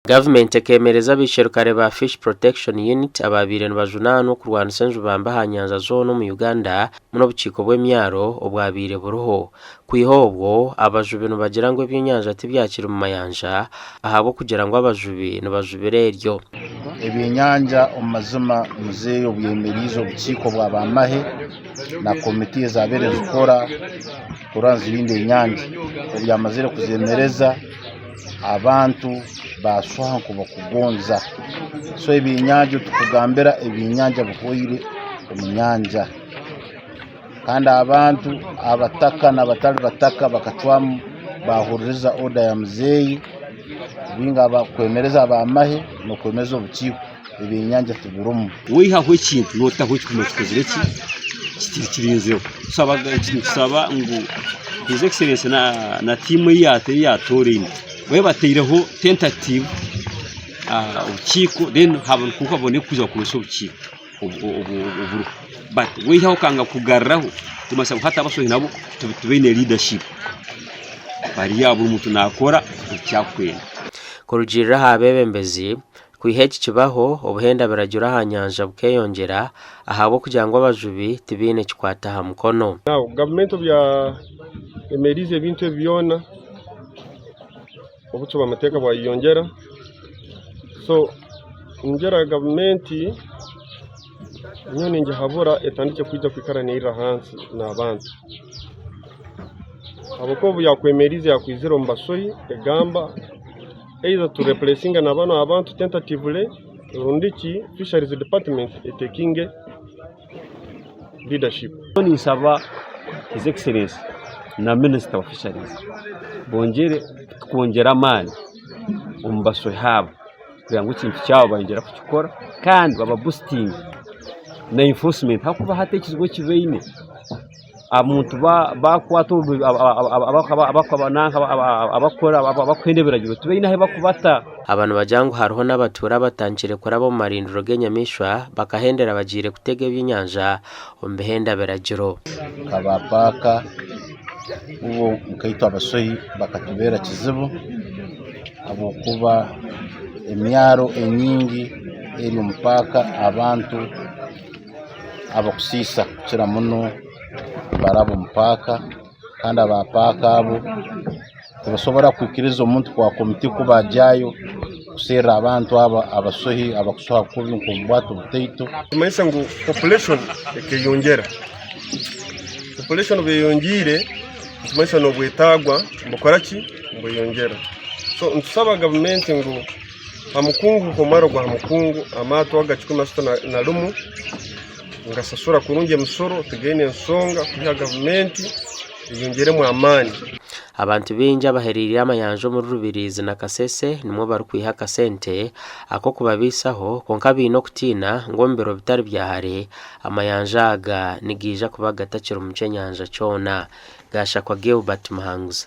Gavumenti ekeemereza abaisherukare ba Fish Protection Unit abaabaire nibajunaanwa okurwanisa enjuba mbi aha nyanja zoona omu Uganda n'obukiiko bw'emyaro obwabaire buriho. Kwiha obwo, abajubi nibagira ngu ebyenyanja tibyakiri mu mayanja ahabw'okugira ngu abajubi nibajubira eryo. Ebyenyanja omu mazima muzeeyi obu yemereize obukiiko bwa bamahe na komiti ezabaire nizikora kurora nizirinda enyanja obu yamazire kuzemereza abantu bashuha nkubakugonza so ebyenyanja tukugambira ebyenyanja bihweire omu nyanja kandi abantu abataka n'abatari bataka bakacwamu bahuririza order ya muzeeyi ninga kwemereza abamahe n'okwemereza obukiiko ebyenyanja tibirimu. Waihaho ekintu notaho ekiguma kikozire ki kirinzireho. Nitusaba ngu His Excellency na tiimu ei yatoraine babe bataireho tentative obukiiko then habone kwija kukozesa obukiiko oburiho but waihaho okanga kugaruraho nikimanyisa ngu hati abashohi nabo tibaine leadership bari aho buri muntu nakora eki arikwenda. Kurugiirira aha beebembezi, kwiha eki kibaho, obuhenda biragiro aha nyanja bukeyongyera ahabw'okugira ngu abajubi tibaine kikwata aha mukono. Gavumenti obu yayemeriize ebintu ebi byona, obucwi bw'amateeka bwayeyongyera so ningira gavumenti nyowe ningihabura etandikye kwija kwikara neirira ahansi n'abantu ahabw'okuba obu yakwemeriize yakwizire omu basohi egamba either tu replacinge na banu abantu tentatively rundi ki fisheries department etekinge leadership. Ninsaba His Excellency na Minisita wa Fisheries bongyere kwongyera amaani omu basohi abo kugira ngu ekintu kyabo bayongyere kukikora kandi bababusitinge na enforcement ahabw'okuba hati ekizibu eki baine omuntu bakwata abakuhenda ebiragiro tibaine ahu barikubata. Aba nibagira ngu hariho n'abatuura abatandikire kuraba omu marindiro g'enyamaishwa bakahendera bagiire kutega ebyenyanja omu bihenda biragiro. Nka ba paaka bo nkaitwe abasohi bakatubeera kizibu ahabw'okuba emyaro enyingi eri omu paaka abantu abakusiisa kukira muno baraba omu paaka kandi aba paaka abo tibasobora kwikiriza omuntu kwa komiti kuba agyayo kuserra abantu abo abasohi abakusoha kubi nk'omu bwato butaito. Nikimanyisa ngu population ekeyongyera, population obu eyongiire nikimanyisa n'obwetagwa nibukora ki nibweyongyera. So nitusaba gavumenti ngu ha mukungu nk'omwaro gwa Mukungu amaato aga 31 nigasasura kurungi emisoro tigaine nsonga kwiha gavumenti eyongyeremu amaani. Abantu baingi abahereire amayanja omuri Rubirizi na Kasese nimwo barikwiha akasente ak'okubabaisaho kwonka baine okutiina ngu omu biro bitari bya hare amayanja aga nigaija kuba gatakiri mu ky'enyanja kyona. Gashakwa Gilbert Muhanguzi.